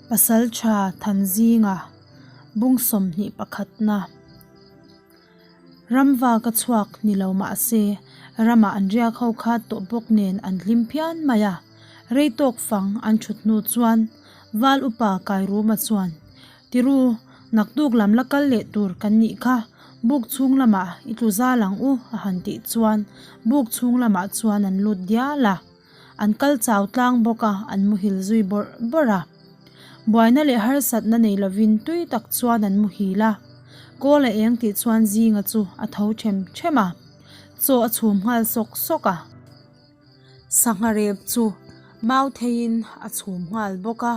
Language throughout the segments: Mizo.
Pasaltha Thanzinga bung 21 na Ramva ka chhuak ni lo mah se ramah an riak ho kha tawh bawk nen an hlim phian mai a, rei tawk fang an thut hnu chuan Val upa Kairuma chuan, Tiru, naktuk lam la kal leh tur kan nih kha, buk chhung lamah i tlu zal ang u a han tih chuan buk chhung lamah chuan an lut dial a. An kal chau tlang bawk a, an muhil zui bawrh bawrh a. Buaina leh harsatna nei lovin tui tak chuan an muhil a. Kawl a eng tih chuan Zinga chu a tho them them a, chaw a chhum nghal sawk sawk a. Sangha rep chu mau theiin a chhum nghal bawk a.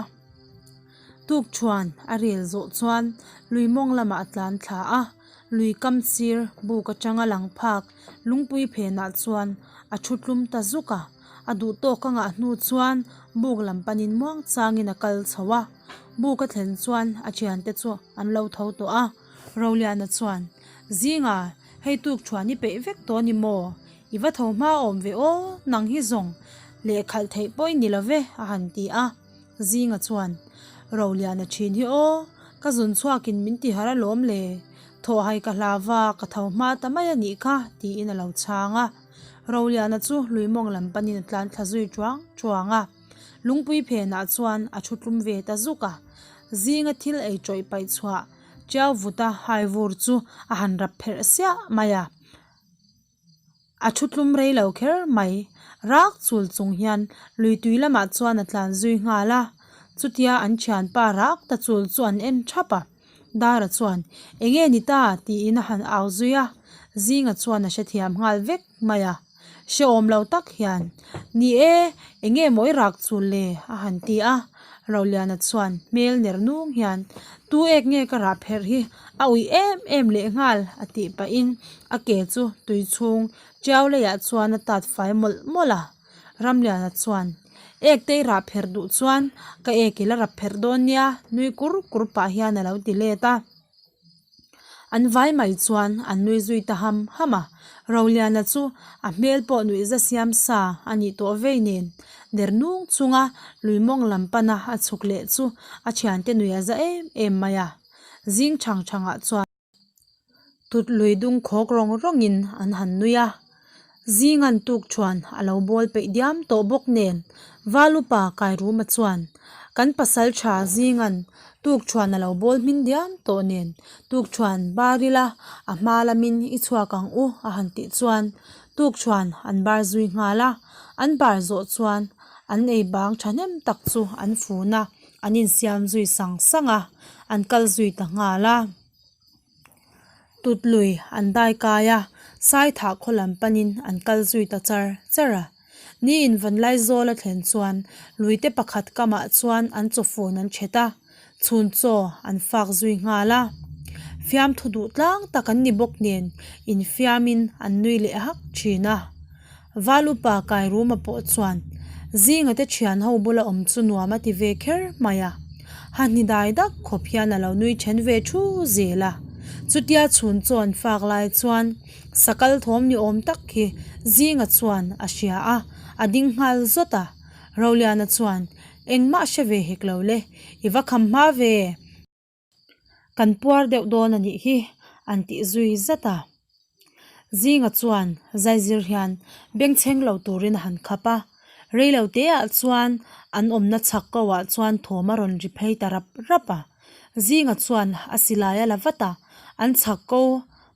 Tuk thuan a rel zawh chuan lui mawng lamah a tlan thla a, lui kam sir buk atanga lang phak lungpui phenah chuan a thu tlum ta zuk a, a duh tawk a ngah hnu chuan buk lam panin muang changin a kal chho a, buk a thlen chuan a thiante chu an lo tho tawh a, Roliana chuan, Zinga, hei tuk thuan i peih vek tawh a ni maw? I va tho hma awm ve aw, nang hi zawng lehkhalh theih pawh i ni lo ve a han ti a. Zinga chuan, Roliana thin hi aw, ka zun chhuakin min ti harh alawm le, thawhhai ka hlava ka tho hma ta mai a nih kha, tiin a lo chhang a. Roliana chu Luimawng lam panin a tlan thla zui chuang chuang a. Lungpui phenah chuan a thu tlum ve ta zuk a. Zinga thil ei tawih paih chhuah Tiau vuta hai vur chu a han rap pherh siah mai a. A thu tlum rei lo kher mai. Rak chul chung hian lui tui lamah chuan a tlan zui nghal a. Chutia an thianpa rak ta chul chu an en thap a. Dara chuan, Enge ni ta? tiin a han au zui a. Zinga chuan a hrethiam nghal vek mai a. Hrehawm lo tak hian, Ni e, enge maw i rak chul le? a han ti a. Roliana chuan hmel ner nung hian, Tu ek nge ka rah pherh hi a ui em em leh nghal a tih pahin a ke chu tui chhung tiau leiah chuan a tat fai mawlh mawlh a. Ramliana chuan, Ek te i rah pherh duh chuan ka ek i la rap pherh dawn nia nui kur kur pah hian a lo ti let a. An vai mai chuan an nui zui ta ham ham a, Roliana chu a hmel pawh nuihza siam sa a nih tawh vei nen der nung chunga lui mawng lam pana a chhuk leh chu a thiante nuih a za em em mai a. Zing chhang chhangah chuan tut lui dung khawk rawng rawngin an han nui a. Zingan tuk chuan a lo bawl peih diam tawh bawk nen Valupa Kairuma chuan kan pasal tha Zingan tuk chuan a lo bawl hmin diam tawh nen tuk chuan bar ila a hma lamin i chhuak ang u a han tih chuan tuk chuan an bar zui nghal a, an bar zawh chuan an ei bang thahnem tak chu an fun a, an insiam zui sang sang a, an kal zui ta nghal a. Tut lui an dai kai a, Saithah khaw lam panin an kal zui ta char char a. Ni in vanlai zawl a thlen chuan luite pakhat kamah chuan an chawfun an chhet a, chhun chaw an fak zui nghal a. Fiamthu duh tlang tak an ni bawk nen infiamin an nui leh hak thin a. Val upa Kairuma pawh chuan Zinga te thian ho bula awm chu nuam a ti ve kher mai a, ha hni dai dak khawp hian a lo nui then ve thu zel a. Chutia chhun chaw an fak lai chuan sakal thawm ni awm tak hi Zinga chuan a hria a, a ding nghal zawt a. Roliana chuan, Engmah hre ve hek lo le, i va kham hma ve. Kan puar deuh dawn a nih hi an tih zui zat a. Zinga chuan zaizir hian bengchheng lo turin a han khap a, reilo teah chuan an awmna chhak ko ah chuan thawm a rawn ri phei ta rap rap a. Zinga chuan a silai a la vat a, an chhak ko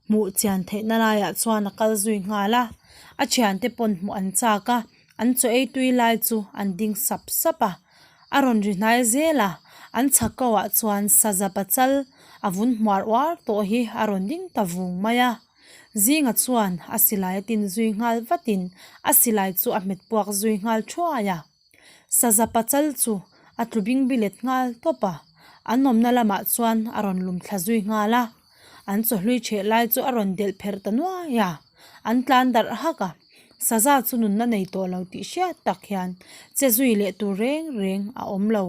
hmuh chian theihna laiah chuan a kal zui nghal a, a thiante pawn hmuh an chak a, an chaw ei tui lai chu an ding sap sap a. A rawn ri hnai zel a, an chhak ko ah chuan saza pachal a vun hmuar uar tawh hi a rawn ding ta vung mai a. Zinga chuan a silai a tin zui nghal vatin a silai chu a hmet puak zui nghal thuai a. Saza pachal chu a tlu bing bilet nghal tawp a, an awmna lamah chuan a rawn lum thla zui nghal a. An chawhlui chheh lai chu a rawn delh pherh ta nuai a, an tlan darh hak a. Saza chu nunna nei tawh lo tih hriat tak hian che zui leh tur reng reng a awm lo.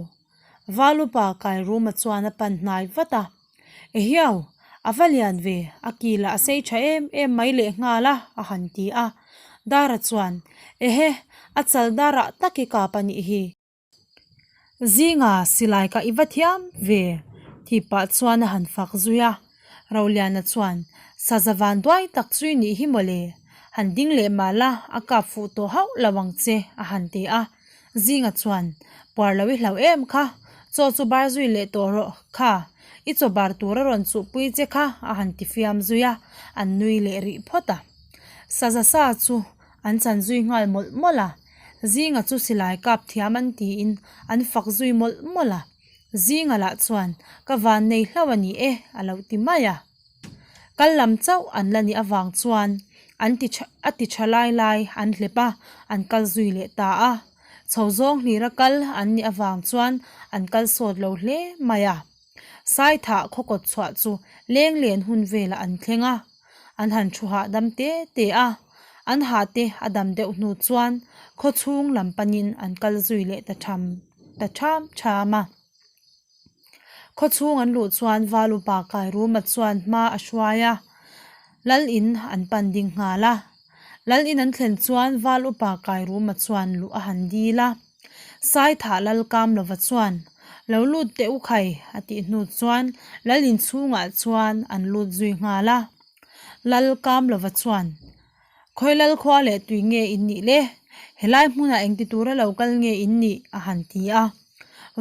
Valupa Kairuma chuan a pan hnai vat a, Ehiau, a va lian ve, a kil ah a sei tha em em mai leh nghal a, a han ti a. Dara chuan, Ehe, a chal darah tak i kap a nih hi. Zinga silai kah i va thiam ve tih pah chuan a han fak zui a. Roliana chuan, Saza van duai tak chu i nih hi mawle, han ding leh mah la a kap fuh tawh hauh lo ang che a han ti a. Zinga chuan, Puar lo i hlauh em kha, chaw chu bar zui leh tawh rawh kha, i chaw bar tur a rawn chuhpui che kha a han ti fiam zui a, an nui leh rih phawt a. Saza sa chu an chan zui nghal mawlh mawlh a, Zinga chu silai kap thiam an tiin an fak zui mawlh mawlh a. Zinga lah chuan, Ka van nei hlauh a ni e, a lo ti mai a. Kal lam chauh an la nih avang chuan an ti tha a ti tha lai lai an hlep a, an kal zui leh ta a. Chho zawng hlira kal an nih avang chuan an kal sawt lo hle mai a. Saithah khaw kawt chhuah chu leng len hun velah an thleng a, an han thu hahdam te te a. An hah te a dam deuh hnu chuan khaw chhung lam panin an kal zui leh ta tham ta tham tham a. Khaw chhung an luh chuan Val upa Kairuma chuan hma a hruai a, Lal in an pan ding nghal a. Lal in an thlen chuan Val upa Kairuma chuan luh a han dil a. Saithah Lal Kamlova chuan, Lo lut teh u khai a tih hnu chuan Lal in chhungah chuan an lut zui nghal a. Lal Kamlova chuan, Khawi lal khua leh tui nge in nih le? Helai hmunah engti tura lo kal nge in nih? a han ti a.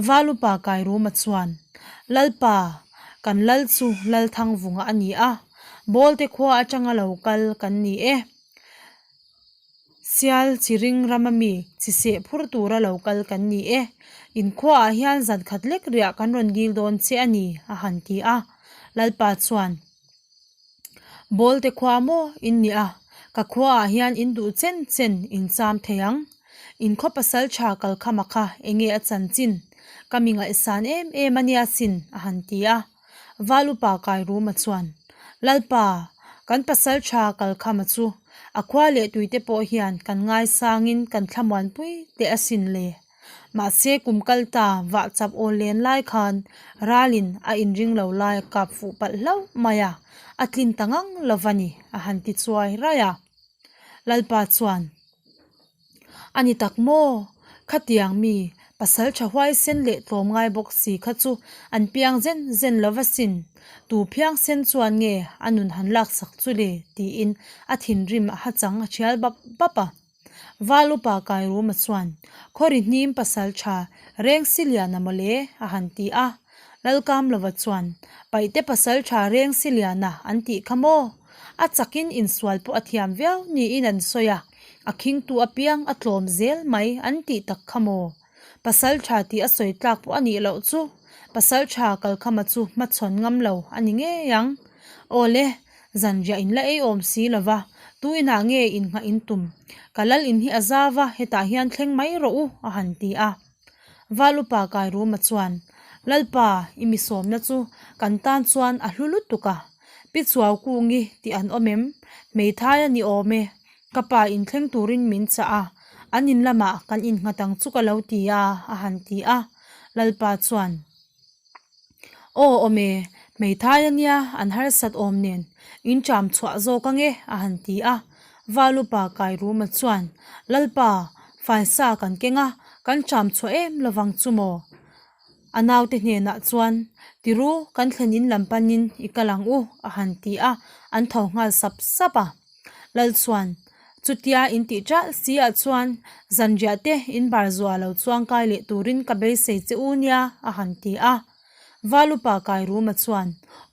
Valupa Kairuma chuan, Lalpa, kan lal chu Lalthangvunga a ni a, Bawlte khua atanga lo kal kan ni e. Sial chiring rama mi chi seh phur tura lo kal kan ni e. In khuaah hian zan khat lek riah kan rawn dil dawn che a ni, a han ti a. Lalpa chuan. Bawlte khua maw in nih a, ka khuaah hian in duh chen chen in cham thei ang. In khaw pasal tha kalkhama kha enge a chanchin? Ka mi ngaihsan em em a nia sin, a han ti a. Val upa Kairuma chuan, Lalpa, kan pasal tha kalkhama chu a khua leh tuite pawh hian kan ngaisangin kan thlamuanpui teh asin le. Mahse kum kal ta vah chap aw len lai khan ralin a inring lo lai a kap fuh palh hlauh mai a, a tlin ta ngang lo va ni, a han ti chuai raih a. Lalpa chuan, A ni tak maw? Khatiang mi, pasal tha huaisen leh tlawmngai bawk si kha chu an piang zen zen lo va sin. Tu phiangsen chuan nge a nun han laksak chu le? tiin a thinrim a hachang a thial bap bap a. Val upa Kairuma chuan, Khawri hnim pasal tha reng si lian a mawle, a han ti a. Lalkamlova chuan, Paihte pasal tha reng si lian a an tih kha maw? A chakin insual pawh a thiam viau niin an sawi a, a khingtu apiang a tlawm zel mai an tih tak kha maw? Pasal tha tih a sawi tlak pawh a nih loh chu pasal tha kalkhama chu hmachhawn ngam lo a ni ngei ang. Awle, Zanriah in la ei awm si lo va, tu inah nge in nghah in tum? Ka lal in hi a zau va, hetah hian thleng mai rawh u, a han ti a. Val upa Kairuma chuan, Lalpa, i mi sawmna chu kan tan chuan a hlu lutuk a. Pi Chuau Kungi tih an awm em? Hmeithai a ni awm e. Ka pa in thleng turin min chah a, an in lamah kan innghat ang chu ka lo ti a, a han ti a. Lalpa chuan. Aw awm e, hmeithai a nia, an harsat awm nen, in ṭam chhuah zawk ange, a han ti a. Valupa Kairuma chuan, Lalpa, faisa kan keng a, kan ṭam chhuah em lovang chu maw? A naute hnenah chuan, Tiru, kan thlen in lam panin i kal ang u, a han ti a, an tho nghal sap sap a. Lal chuan, Chutia in tih ṭalh si ah chuan zanriah te in bar zuah lo chuangkai leh turin ka beisei che u nia, a han ti a. Valupa Kairuma chuan,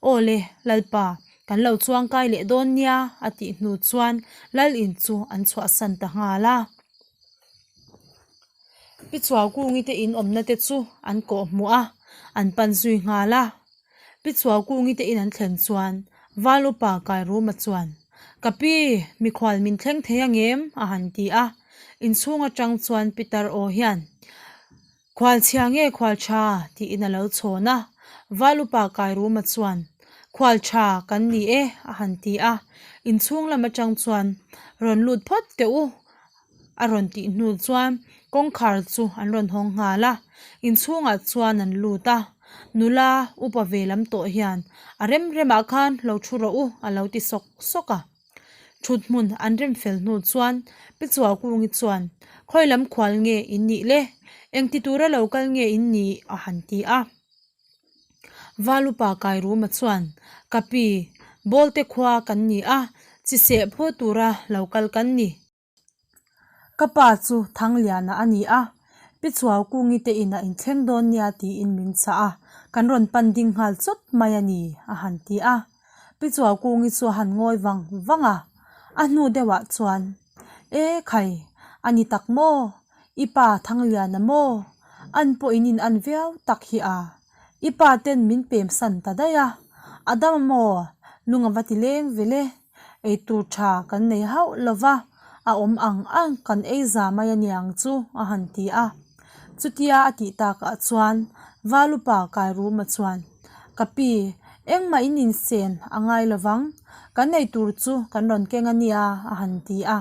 Aw le, Lalpa, kan lo chuangkai leh dawn nia, a tih hnu chuan Lal in chu an chhuahsan ta nghal a. Pi Chuaukungi te in awmna te chu an kawh hmuh a, an pan zui nghal a. Pi Chuaukungi te in an thlen chuan Val upa Kairuma chuan, Ka pi, mikhual min thleng thei angem? a han ti a. Inchhung atang chuan Pitar aw hian, Khual chhia nge khual tha? tiin a lo chhawn a. Val upa Kairuma chuan, Khual tha kan ni e, a han ti a. Inchhung lam atang chuan, Rawn lut phawt teh u, a rawn tih hnu chuan kawngkhar chu an rawn hawng nghal a inchhungah chuan an lut a nula upa ve lam tawh hian a rem remah khan lo thu rawh u a lo ti sawk sawk a thut hmun an rem fel hnu chuan pi Chuaukungi chuan khawi lam khual nge in nih le? Engti tura lo kal nge in nih? a han ti a. Valupa Kairuma chuan, Ka pi, Bawlte khua kan ni a, chi seh phu tura lo kal kan ni. Ka pa chu Thangliana a ni a, Pi Chuaukungi te inah inthleng dawn nia tiin min chah a, kan rawn pan ding nghal chawt mai a ni, a han ti a. Pi Chuaukungi chu a han ngawi vang vang a, a hnu deuhah chuan, E khai, a ni tak maw? I pa Thangliana maw? An pawh in in an viau tak hi a. I pa ten min pem san ta daih a, a dam a maw? Lung a va ti leng vel e. Ei tur tha kan nei hauh lo va, a awm ang ang kan ei za mai a niang chu, a han ti a. Chutia a tih takah chuan Valupa Kairuma chuan, Ka pi, engmah in insen a ngai lo vang, kan ei tur chu kan rawn keng a nia, a han ti a.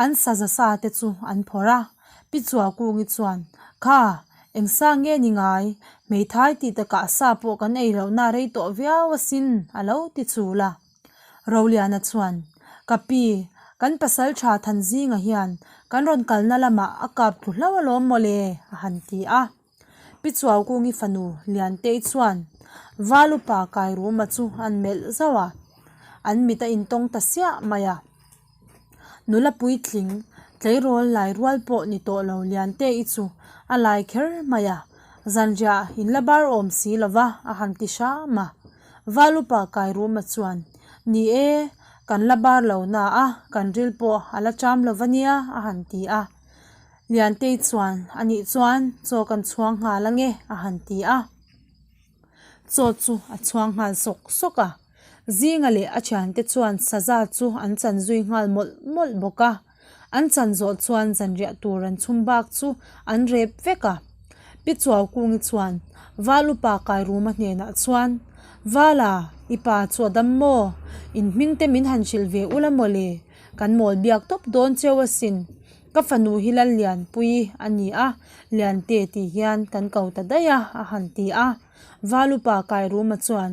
An saza sa te chu an phawrh a, Pi Chuakungi chuan, Kha, eng sa nge ni ngai? Hmeithai tih takah sa pawh kan ei lohna rei tawh viau asin, a lo ti chul a. Roliana chuan, Ka pi, kan pasal tha Thanzinga hian kan rawn kalna lamah a kap tlu hlauh alawm mawle, a han ti a. Pi Chuaukungi fanu Liantei chuan Valupa Kairuma chu an melh zauh a, an mit a intawng ta siah mai a. Nula puitling, tleirawl lai rual pawh ni tawh lo Liantei chu a lai kher mai a, zanriah in la bar awm si lo va a han ti hram a. Valupa Kairuma chuan, Ni e, kan la bar lo na a, kan ril pawh a la cham lo va nia a han ti a. Liantei chuan, Anih chuan chaw kan chhuang nghal ange a han ti a. Chaw chu a chhuang nghal sawk sawk a. Zinga leh a thiante chuan saza chu an chan zui nghal mawlh mawlh bawk a. An chan zawh chuan zanriah tur an chhum bak chu an rep vek a. Pi Chuaukungi chuan Val upa Kairuma hnenah chuan, Vala, i pa chu a dam maw? In hming te min han hrilh ve ula mawle, kan mawl biak tawp dawn cheu asin. Ka fanu hi Lallianpuii a ni a, Liante tih hian kan ko ta daih a, a han ti a. Val upa Kairuma chuan,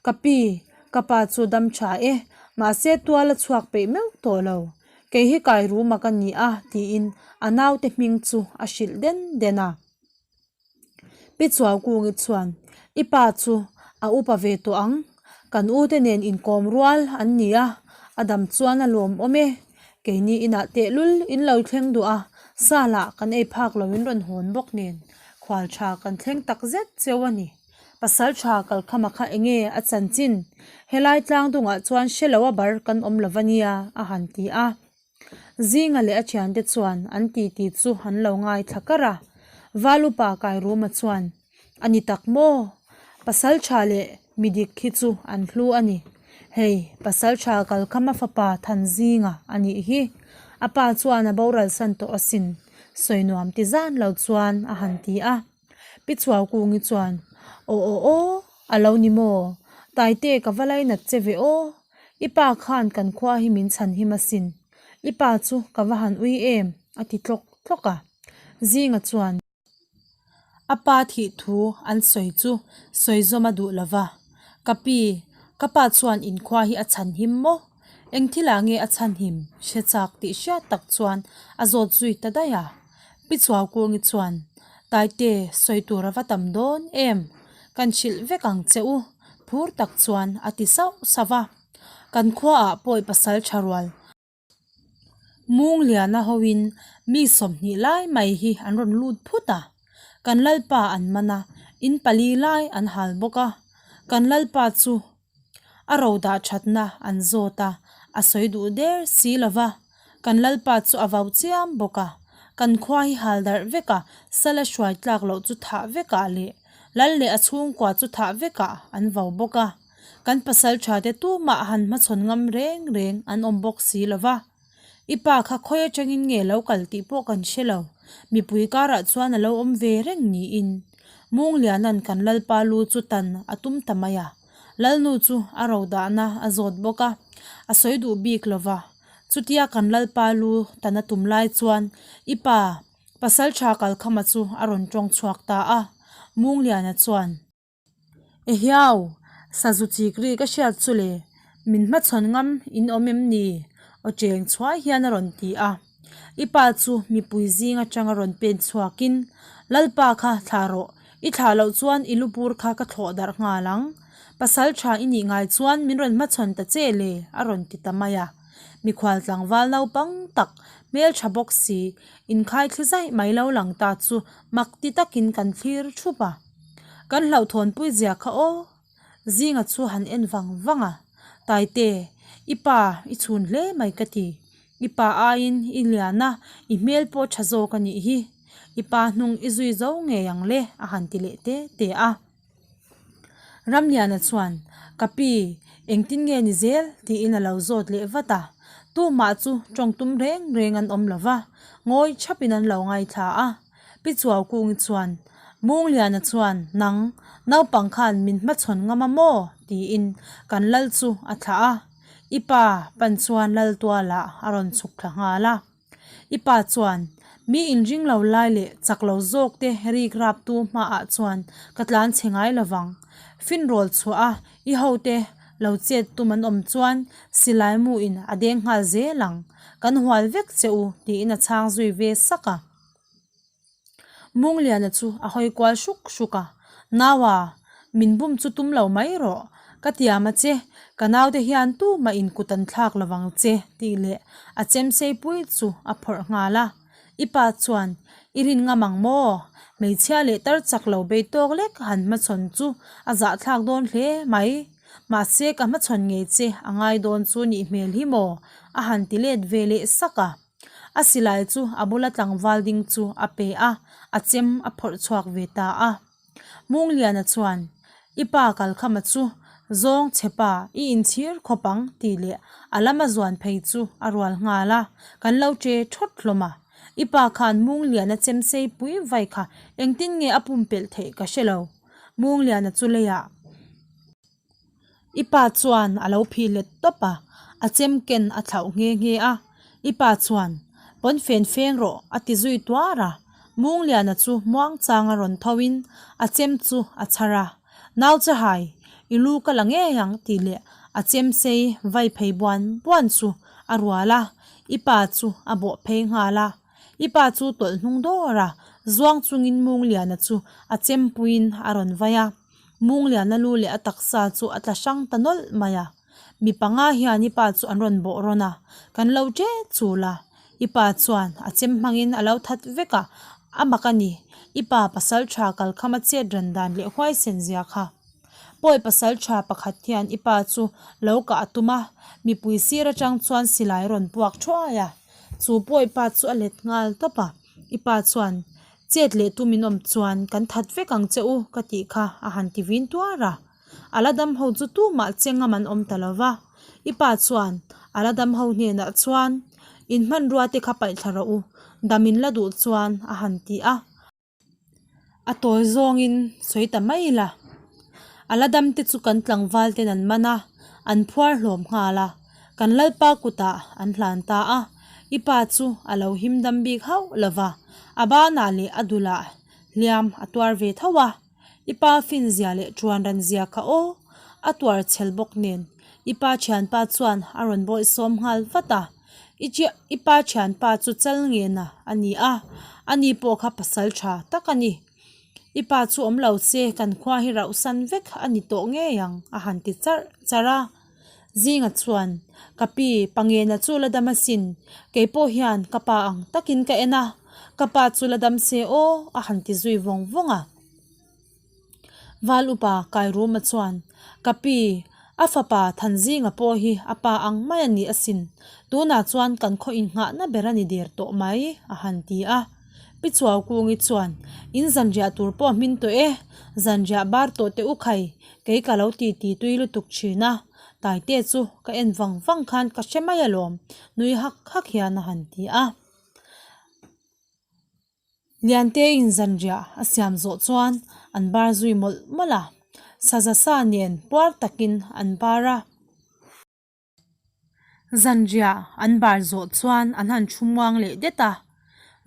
Ka pi, ka pa chu dam tha e, mahse tual a chhuak peih meuh tawh lo. Kei hi Kairuma ka ni a, tiin a naute hming chu a hrilh den den a. Pi Chuaukungi chuan, I pa chu a upa ve tawh ang, kan u te nen inkawm rual an ni a, a dam chuan a lawmawm e. Keini inah tehlul in lo thleng duh a, sa lah kan ei phak lo in rawn hawn bawk nen khual tha kan thleng tak zet cheu a ni. Pasal tha kalkhama kha enge a chanchin? Helai tlang dungah chuan hre lo a bar kan awm lo va nia, a han ti a. Zinga leh a thiante chuan an titi chu an lo ngaithla kar a. Valupa Kairuma chuan, A ni tak maw? Pasal tha leh mi dik hi chu an hlu a ni. Hei, pasal tha kalkhama fapa Thanzinga a nih hi. A pa chuan a boral san tawh asin, sawi nuam ti zan lo chuan a han ti a. Pi Chuaukungi chuan, Aw aw aw, a lo ni maw? Taite ka va lainat che ve aw. I pa khan kan khua hi min chhan him asin. I pa chu ka va han ui em? a ti tlawk tlawk a. Zinga chuan a pa thih thu an sawi chu sawi zawm a duh lo va, Ka pi, ka pa chuan inkhua hi a chhan him maw? Eng thilah nge a chhan him? Hre chak tih hriat tak chuan a zawt zui ta daih a. Pi Chuaukungi chuan, Taite, sawi tur a va tam dawn em? Kan hrilh vek ang che u, phur tak chuan a ti sauh sauh a. Kan khuaah pawi pasal tha rual. Mungliana hoin mi 20 lai mai hi an rawn lut phut a. Kan lalpa an man a, in pali lai an hal bawk a. Kan lalpa chu A ro dah thatna an zawt a, a sawi duh der si lo va. Kan lalpa chu a vau chiam bawk a, kan khua hi hal darh vek a, sala hruai tlak loh chu thah vekah leh lal leh a chhungkua chu thah vekah an vau bawk a. Kan pasal tha te tumah han hmachhawn ngam reng reng an awm bawk si lo va. I pa kha khawi atangin nge lo kal tih pawh kan hre lo, mipui karah chuan a lo awm ve reng niin Mungliana'n kan lalpa lu chu tan a tum ta mai a. Lalnu chu a ro dahna a zawt bawk a, a sawi duh bik lo va. Chutia kan lalpa lu tan a tum lai chuan i pa Pasalṭha Kalkhama chu a rawn ṭawng chhuak ta a. Mungliana chuan. Ehiau, sazu chik ri ka hriat chu le, min hmachhawn ngam in awm em ni? Aw cheng chhuai hian a rawn ti a. I pa chu mipui zing atanga rawn pen chhuakin. Lalpa kha thlah rawh, i thlah loh chuan i lu bur kha ka thlawh darh nghal ang. Pasal tha i nih ngai chuan min rawn hmachhawn ta che le, a rawn ti ta mai a. Mikhual tlangval naupang tak, hmeltha bawk si, inkhai thli zaih mai lo lang ta chu mak ti takin kan thlir thup a. Kan hlauhthawnpui zia kha aw! Zinga chu han en vang vang a, Taite, i pa i chhun hle mai ka ti. I pa aiin i lian a, i hmel pawh tha zawk a nih hi. I pa hnung i zui zo ngei ang le, a han ti leh te te a. Ramliana chuan, Ka pi, engtin nge ni zel? tiin a lo zawt leh vat a. Tumah chu tawng tum reng reng an awm lo va, ngawi thapin an lo ngaithla a. Pi Chuaukungi chuan, Mungliana chuan, Nang, naupang khan min hmachhawn ngam a maw? tiin kan lal chu a thlah a. I pa pan chuan lal tualah a rawn chhuk thla nghal a. I pa chuan, Mi inring lo lai leh chak lo zawk te rik raptu hmaah chuan ka tlan chhe ngai lo vang. Finrawl chhuah a i hote lo chet tum an awm chuan silai mu in a deng nghal zel ang. Kan hual vek che u tiin a chhang zui ve sak a. Mungliana chu a hawi kual hruk hruk a, Naua, min bum chu tum lo mai rawh, ka tiam a che, ka naute hian tumah in kut an thlak lo vang che tih leh a chemsei pui chu a phawrh nghal a. I pa chuan, I rin ngam ang maw? Hmeichhia leh tar chak lo bei tawk lek han hmachhawn chu a zahthlak dawn hle mai. Mahse ka hmachhawn ngei che a ngai dawn chu nih hmel hi maw? a han ti let ve leh sak a. A silai chu a bula tlangval ding chu a pe a, a chem a phawrh chhuak ve ta a. Mungliana chuan, I pa Kalkhama chu zawng che pa, i inchhir khawp ang tih leh a lama zuan phei chu a rual nghal a, kan lo che thawt hlawm a. I pa khan Mungliana chem sei pui vai kha engtin nge a pumpelh theih ka hre lo. Mungliana chu leiah. I pa chuan a lo phih let tawp a, a chem ken a thlauh nghe nghe a. I pa chuan, Pawn fen feng rawh, a ti zui tuar a. Mungliana chu muangchanga rawn tho in a chem chu a chhar a. Nau chahai, i lu ka la ngei ang tih leh a chem sei vai phei buan buan chu a rual a, i pa chu a bawh phei nghal a. I pa chu tawlh hnung dawr a, zuang chungin Mungliana chu a chempuiin a rawn vai a. Mungliana lu leh a taksa chu a tla hrang ta nawlh mai a. Mi panga hian i pa chu an rawn bawh rawn a, kan lo ṭe chul a. I pa chuan a chem hmangin a lo that vek a, a mak a ni, i pa pasal ṭha kalkham a chet ran dan leh huaisen zia kha. Pawi pasal ṭha pakhat hian i pa chu lo kah a tum a, mipui sir aṭang chuan silai rawn puak ṭhuai a. Chu pawi pa chu a let nghal tawp a, i pa chuan Chet leh tu min awm chuan kan that vek ang che u ka tih kha a han ti vin tuar a. A la dam ho chu tumah che ngam an awm ta lo va. I pa chuan a la dam ho hnenah chuan in hmanrua te kha paih thla rawh u, dam in la duh chuan a han ti a. A tawi zawngin sawi ta mai ila. A la dam te chu kan tlangval ten an man a, an phuar hlawm nghal a. Kan Lalpa kutah an hlan ta a, i pa chu a lo him dam bik hauh lo va, a banah leh a dulah hliam a tuar ve tho a. I pa finzia leh ṭuan ranzia kha aw, a tuar chhel bawk nen i pa ṭhianpa chuan a rawn bawihsawm nghal vat a. I i pa ṭhianpa chu chal ngena a ni a, ani pawh kha pasal ṭha tak a ni. I pa chu awm lo se kan khua hi rauhsan vek a ni tawh ngei ang a han ti charh charh a. Zinga chuan, Ka pi, Pangena chu la dam asin, kei pawh hian ka pa ang takin ka en a, ka pa chu la dam se aw a han ti zui vawng vawng a. Val upa Kairuma chuan, Ka pi, a fapa Thanzinga pawh hi a pa ang mai a ni asin, tunah chuan kan khaw innghahna ber a ni der tawh mai a han ti a. Pi Chuaukungi chuan, In zanriah tur pawh hmin tawh e, zanriah bar tawh teh u khai, Kei ka lo ti ti tui lutuk thin a, Taite chu ka en vang vang khan ka hre mai alawm, nui hak hak hian a han ti a. Lianteiin zanriah a siam zawh chuan an bar zui mawlh mawlh a, saza sa nen puar takin an bar a. Zanriah an bar zawh chuan an han thu muang leh det a,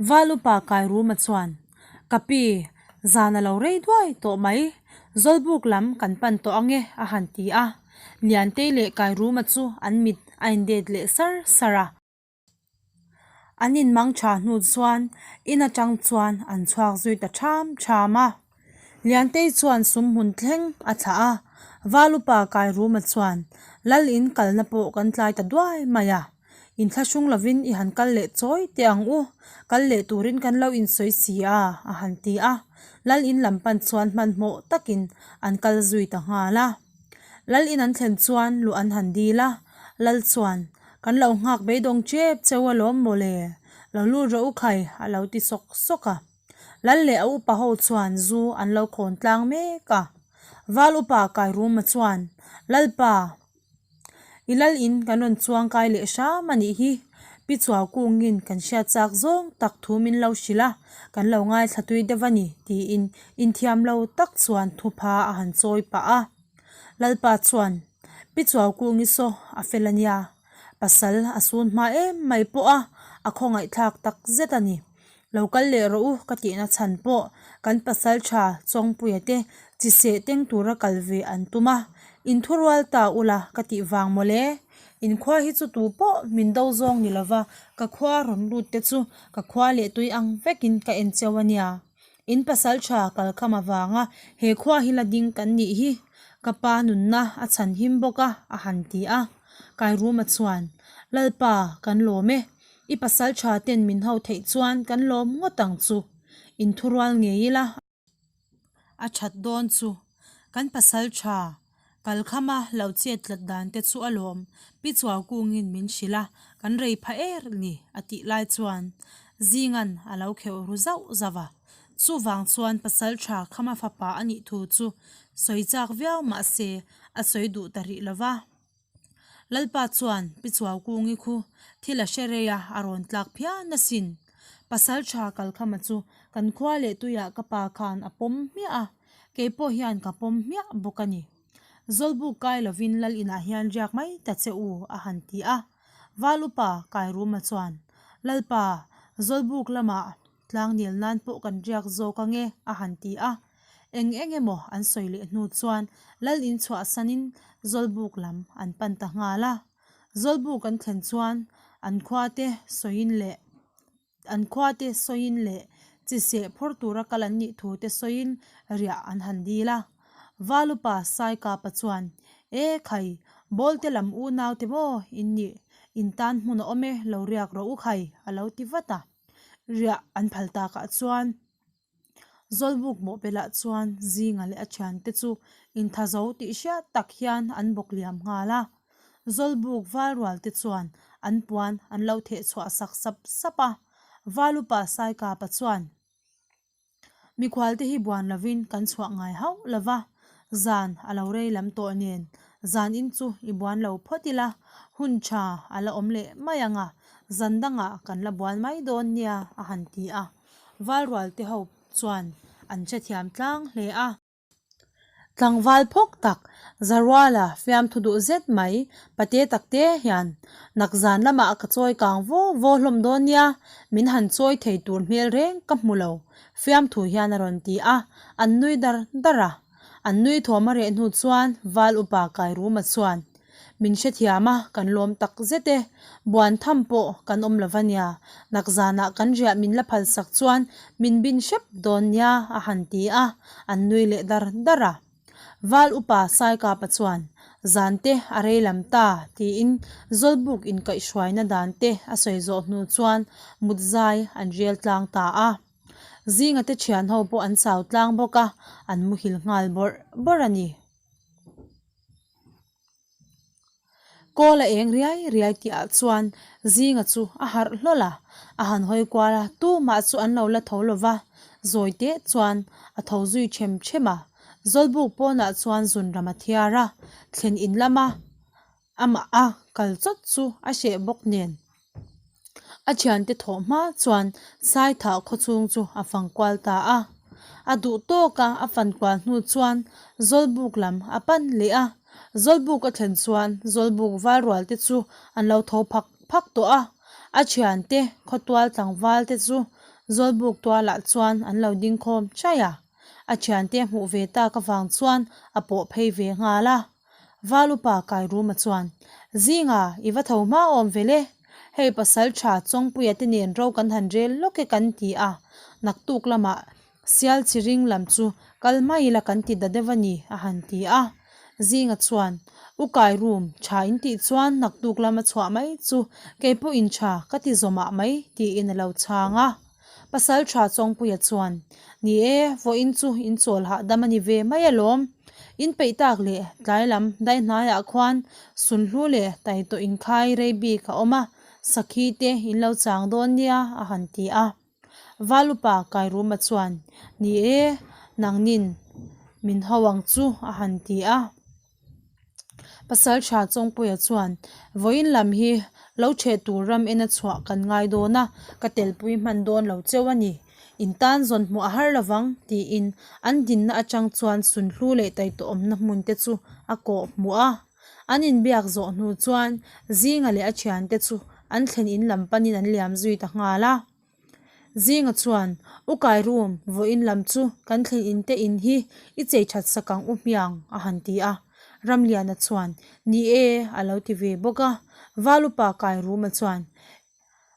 Val upa Kairuma chuan, Ka pi, zan a lo rei duai tawh mai, Zawlbuk lam kan pan tawh ang e a han ti a, Liantei leh Kairuma chu an mit a indet leh sar sar a. An inmang tha hnu chuan in atang chuan an chhuak zui ta ṭham ṭham a. Liantei chuan sumhmun thleng a thlah a, Valupa Kairuma chuan Lal in kalna pawh kan tlai ta duai mai a, inthlahrung lovin i han kal leh chawi teh ang u, kal leh turin kan lo insawi si a, a han ti a. Lal in lam pan chuan hmanhmawh takin an kal zui ta nghal a. Lal in an thlen chuan luh an han dil a, Lal chuan, Kan lo nghak beidawng tep cheu alawm mawle, lo lut rawh u khai, a lo ti sawk sawk a. Lal leh a upa ho chuan zu an lo khawn tlang mek a. Val upa Kairuma chuan, Lalpa, i lal in kan rawn chuang kai leh hram a nih hi, Pi Chuau Kungin kan hriat chak zawng tak thu min lo hrilh a, kan lo ngaithla tui deuh a ni, tiin inthiam lo tak chuan thupha a han chawi pah a. Lalpa chuan, Pi Chuau Kungi saw a fel a nia, pasal a sun hma em mai pawh a, a khawngaihthlak tak zet a ni. Lo kal leh rawh u ka tihna chhan pawh kan pasal tha Chawngpuia te chi seh teng tura kal ve an tum a, inthurual ta ula ka tih vang mawle. Inkhua hi chu tu pawh min do zawng ni lova ka khua rawn lut te chu ka khua leh tui ang vekin ka en cheu a nia. In pasal tha kalkham avanga he khua hi la ding kan nih hi ka pa nunna a chhan him bawk a a han ti a. Kairuma chuan, Lalpa kan lawm e. I pasal tha ten min ho theih chuan kan lawm ngawt ang chu. Inthurual ngei ila a that dawn chu. Kan pasal tha kalkhama lo chet tlat dan te chu a lawm. Pi Chuaukungin min hrilh a, kan rei pha er ni a tih lai chuan Zingan a lo kheuh ru zauh zauh a. Chuvang chuan pasal tha khama fapa a nih thu chu sawi chak viau mahse a sawi duh ta rih lo va. Lalpa chuan Pi Chuaukungi khu thil a hre rei a, a rawn tlak phian asin. Pasal tha Kalkhama chu kan khua leh tuiah ka pa khan a pawm hmiah a, kei pawh hian ka pawm hmiah bawk a ni. Zawlbuk kai lovin Lal inah hian riak mai ta che u, a han ti a. Val upa Kairuma chuan, Lalpa, Zawlbuk lamah Tlangnel nan pawh kan riak zawk ange, a han ti a. Eng eng emaw an sawi leh hnu chuan Lal in chhuahsanin Zawlbuk lam an pan ta nghal a. Zawlbuk an thlen chuan an khuate sawiin leh an khuate sawiin leh chi seh phur tura kal an nih thu te sawiin riah an han dil a. Valupa Saikapa chuan, E khai, Bawlte lam unaute maw in nih, in tan hmun a awm e, lo riak rawh u khai, a lo ti vat a. Riah an phal takah chuan Zawlbuk mawhpelah chuan Zinga leh a thiante chu inthazo tih hriat tak hian an bawk liam nghal a. Zawlbuk valrual te chuan an puan an lo theh chhuah sak sap sap a. Valupa Saikapa chuan. Mikhualte hi buan lovin kan chhuah ngai hauh lo va, zan a lo rei lam tawh nen zan in chu i buan lo phawt ila, hun tha a la awm leh mai ang a, zan dangah kan la buan mai dawn nia a han ti a, Valrualte ho chuan an hrethiam tlang hle a. Tlangval phawk tak, Zaruala fiamthu duh zet mai, pate takte hian nakzan lamah ka chawi kang vaw vaw hlawm dawn nia, min han chawi thei tur hmel reng ka hmu lo, fiamthu hian a rawn ti a, an nui dar dar a. An nui thawm a reh hnu chuan Val upa Kairuma chuan, Min hrethiam a, kan lawm tak zet e. Buan tham pawh kan awm lo va nia, nakzanah kan riah min la phalsak chuan min bin hrep dawn nia a han ti a, an nui leh dar dar a. Val upa Saikapa chuan, Zan te a rei lam ta, tiin Zawlbuk inkaihhruaina dan te a sawi zawh hnu chuan mut zai an rel tlang ta a. Zinga te thian ho pawh an chau tlang bawk a, an muhil nghal bawrh bawrh a ni. Kawl a eng riai riai tih ah chuan Zinga chu a harh hlawl a, a han hawi kual a, tumah chu an lo la tho lo va, zawi teh chuan a tho zui them them a, Zawlbuk pawnah chuan zunram a thiar a, thlen in lama amah a kal chawt chu a hreh bawk nen. A thiante thawh hma chuan Saithah khawchhung chu a fang kual ta a. A duh tawk a, a fan kual hnu chuan Zawlbuk lam a pan leh a. Zawlbuk a thlen chuan Zawlbuk valrual te chu an lo tho phak phak tawh a. A thiante khawtual tlangval te chu Zawlbuk tualah chuan an lo ding khawm chaih a. A thiante a hmuh ve tak avang chuan a pawh phei ve nghal a. Val upa Kairuma chuan, Zinga, i va tho hma awm ve le? Hei pasalṭha Chawngpuia te nen ro kan han rel lawk e kan ti a, naktuk lamah Sial chi ring lam chu kal mai ila kan ti da deuh a ni, a han ti a. Zinga chuan, U Kai room, tha in tih chuan naktuk lama chhuah mai chu kei pawh in tha ka ti zawmah mai, tiin a lo chhang a. Pasal tha Chawngpuia chuan, Ni e, vawiin chu in chawl hahdam a ni ve mai alawm. In peih tak leh tlai lam dai hnaiah khuan sunhlu leh taitawh inkhai rei bik a awm a, sakhi te in lo chang dawn nia, a han ti a. Valupa Kairuma chuan, Ni e, nangnin min ho ang chu, a han ti a. Pasaltha Chawngpuia chuan, Vawiin lam hi lo ṭheh tur ram ena chhuah kan ngai dawn a, ka telpui hman dawn lo cheu a ni. In tan zawn hmuh a har lovang, tiin an dinna aṭang chuan sunhlu leh taitawhawmna hmun te chu a kawh hmuh a. An inbiak zawh hnu chuan Zinga leh a thiante chu an thlen in lam panin an liam zui ta nghal a. Zinga chuan, U Kairum, vawiin lam chu kan thlen in te in hi i chei that sak ang u hmiang, a han ti a. Ramliana chuan, Ni e, a lo ti ve bawk a. Valupa Kairuma chuan,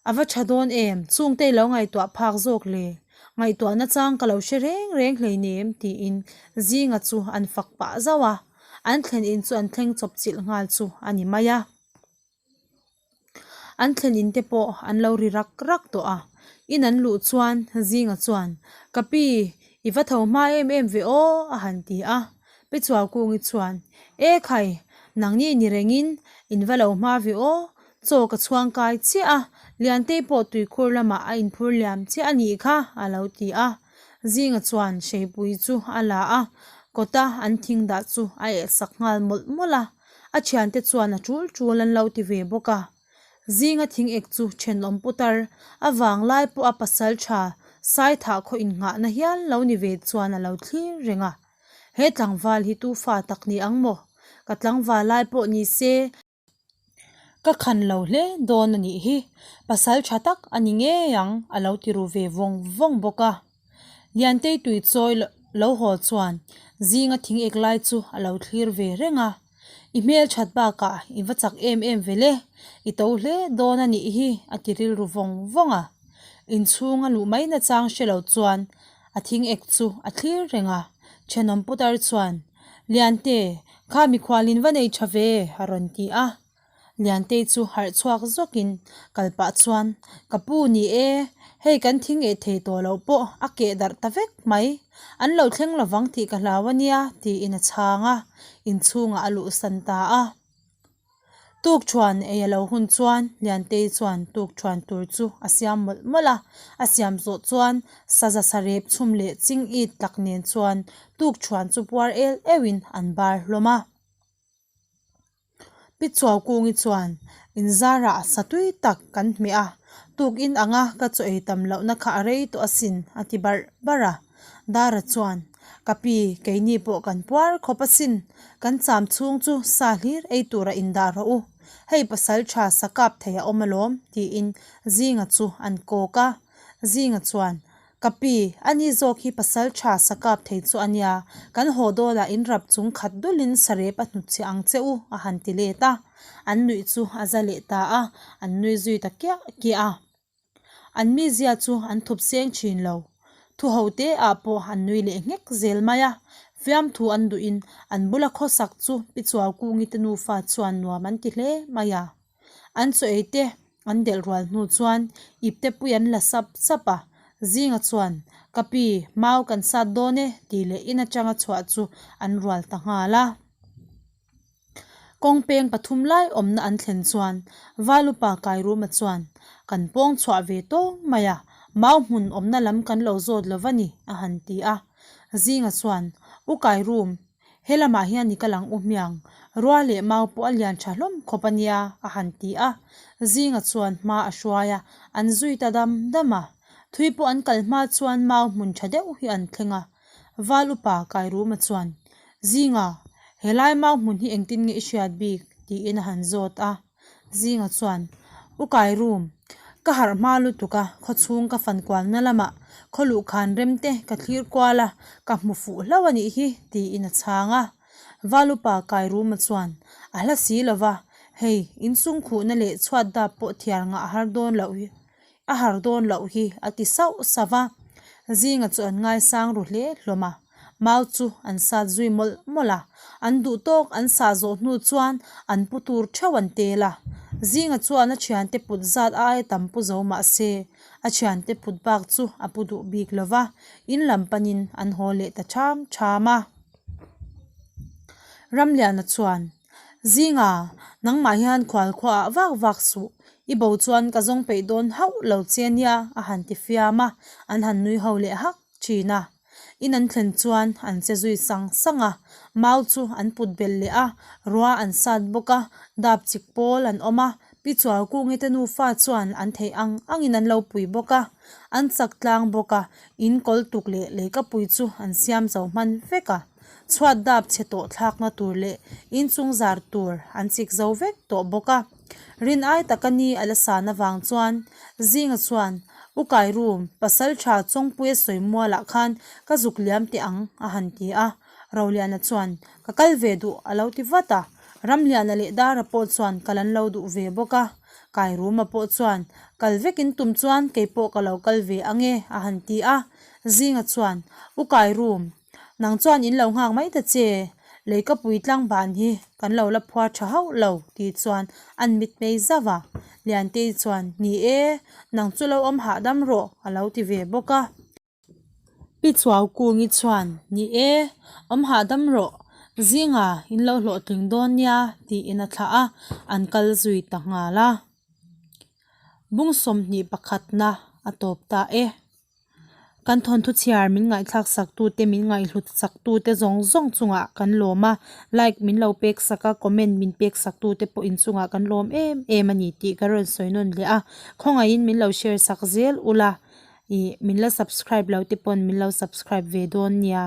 A va tha dawn em? Chungte i lo ngaihtuah phak zawk le? Ngaihtuah nachang ka lo hre reng reng hleinem tiin Zinga chu an fak pah zauh a, an thlen in chu an thleng chawp chilh nghal chu a ni mai a. An thlen in te pawh an lo ri rak rak tawh a, in an luh chuan Zinga chuan, Ka pi, i va tho hma em em ve aw a han ti a. Pi Chuaukungi chuan, E khai, nangni ni rengin in va lo hma ve aw, Chaw ka chhuang kai chiah a, Liantei pawh tuikhur lamah a inphur liam chiah a nih kha, a lo ti a. Zinga chuan hreipui chu a la a, kawta an thing dah chu a eh sak nghal mawlh mawlh a. A thiante chuan a tul tul an lo ti ve bawk a. Zinga thing ek chu thenawm putar a vanglai pawh a pasal tha Saithah khaw innghahna hial lo ni ve chuan a lo thlir reng a. He tlangval hi tu fa tak ni ang maw? Ka tlangval lai pawh ni se. Ka khan lo hle dawn a nih hi, pasal tha tak a ni ngei ang a lo ti ru ve vawng vawng bawk a. Liantei tui chawi lo haw chuan zinga thing ek lai chu a lo thlir ve reng a, I hmel that bakah i va chak em em ve le, i to hle dawn a nih hi a ti rilru vawng vawng a. Inchhung a luh mai nachang hre lo chuan A thing ek chu a thlir reng a, thenawm putar chuan, Liante, kha mikhual in va nei tha ve, a rawn ti a. Liantei chu harh chhuak zawkin kal pah chuan, Ka pu ni e, hei kan thing eh thei tawh loh pawh a keh darh ta vek mai. An lo thleng lovang tih ka hlau a nia, tiin a chhang a, inchhungah a luhsan ta a. Tukṭhuan ei a lo hun chuan Liantei chuan tukṭhuan tur chu a siam mawlh mawlh a, a siam zawh chuan saza sarep chhum leh ching it tak nen chuan tukṭhuan chu puar el euhin an bar hlawm a. Pi Chuaukungi chuan inzarah sa tui tak kan hmeh a, tukin anga ka chaw ei tam lohna kha a rei tawh asin a ti barh barh a. Dara chuan, Ka pi, keini pawh kan puar khawp asin, kan cham chhung chu sa hlir ei tura indah rawh u, hei pasal tha sa kap thei a awm alawm, tiin Zinga chu an kawk a. Zinga chuan, Ka pi, ani zawk hi pasal tha sa kap thei chu a nia, kan haw dawlah in rap chung khat dulin sarep a hnutchhiah ang che u, a han ti let a. An nuih chu a za leh ta a, an nui zui ta kiah kiah a. An mizia chu an thup seng thin lo. Thu ho te ah pawh an nui leh nghek zel mai a, fiamthu an duhin an bula khawsak chu Pi Chuaukungi te nufa chuan nuam an ti hle mai a. An chaw ei te an delh rual hnu chuan ipte pui an la sap sap a, Zinga chuan, Ka pi, mau kan sat dawn e tih leh in atanga chhuah chu an rual ta nghal a. Kawng peng pathum lai awmna an thlen chuan Valupa Kairuma chuan, Kan pawng chhuah ve tawng mai a, mau hmun awmna lam kan lo zawt lo va ni, a han ti a. Zinga chuan, U Kairum, he lamah hian i kal ang u hmiang, rua leh mau pawh a lian tha hlawm khawp a nia, a han ti a. Zinga chuan hma a hruai a, an zui ta dam dam a. Thui pawh an kal hma chuan mau hmun tha deuh hi an thleng a. Val upa Kairuma chuan, Zinga, helai mau hmun hi engtin nge i hriat bik? tiin a han zawt a. Zinga chuan, U Kairum, ka harh hma lutuk a, khawchhung ka fan kualna lamah khaw luhkhan rem te ka thlir kual a, ka hmu fuh hlauh a nih hi, tiin a chhang a. Val upa Kairuma chuan, A hla si lova, Hei, inchung khuhna leh chhuat dap pawh thiar ngah har dawn loh hi a har dawn loh hi a ti sauh sauh va. Zinga chu an ngaisang ru hle hlawm a, mau chu an sat zui mawlh mawlh a, an duh tawk an sah zawh hnu chuan an pu tur theuh an tel a. Zinga chuan a thiante put zat aia tam pu zo mah se, a thiante put bak chu a pu duh bik lo va, in lam panin an haw leh ta ṭham ṭham a. Ramliana chuan, Zinga, nangmah hian khual khuaah vak vak suh, i bo chuan ka zawng peih dawn hauh lo che nia a han ti fiam a, an han nui ho leh hak thin a. In an thlen chuan an che zui sang sang a, mau chu an put belh leh a, rua an sat bawk a, dap chik pawl an awm a, Pi Chualkungi te nufa chuan an theih ang angin an lo pui bawk a, an chak tlang bawk a, in kawl tuk leh leikapui chu an siam zo hman vek a. Chhuat dap chhe tawh thlakna tur leh inchung zar tur an chik zo vek tawh bawk a. Rin ai taka ni a la san avang chuan Zinga chuan, U Kairum, pasal tha Chawngpuia sawi mualah khan ka zuk liam teh ang a han ti a. Roliana chuan, Ka kal ve duh a lo ti vat a. Ramliana leh Dara pawh chuan kal an lo duh ve bawk a. Kairuma pawh chuan, Kal vekin tum chuan kei pawh ka lo kal ve ang e a han ti a. Zinga chuan, U Kairum, Nang chuan in lo nghak mai ta che, leikapui tlangban hi kan lo la phuar tha hauh lo tih chuan an mit mei zauh a. Liantei chuan, Ni e, nang chu lo awm hahdam rawh a lo ti ve bawk a. Pi Chuaukungi chuan, Ni e, awm hahdam rawh, zinga in lo hlawhtling dawn nia tiin a thlah a, an kal zui ta nghal a. Bung 21 pakhatna a tawp ta e. Kan thawnthu chhiar min ngaihthlak sak tute min ngaihhlut sak tute zawng zawng chungah kan lawm a, like min lo pek sak a, comment min pek sak tute pawh inchungah kan lawm em em a ni tih ka rawn sawi nawn leh a, khawngaihin min lo share sak zel ula ih min la subscribe lo te pawn min lo subscribe ve dawn nia.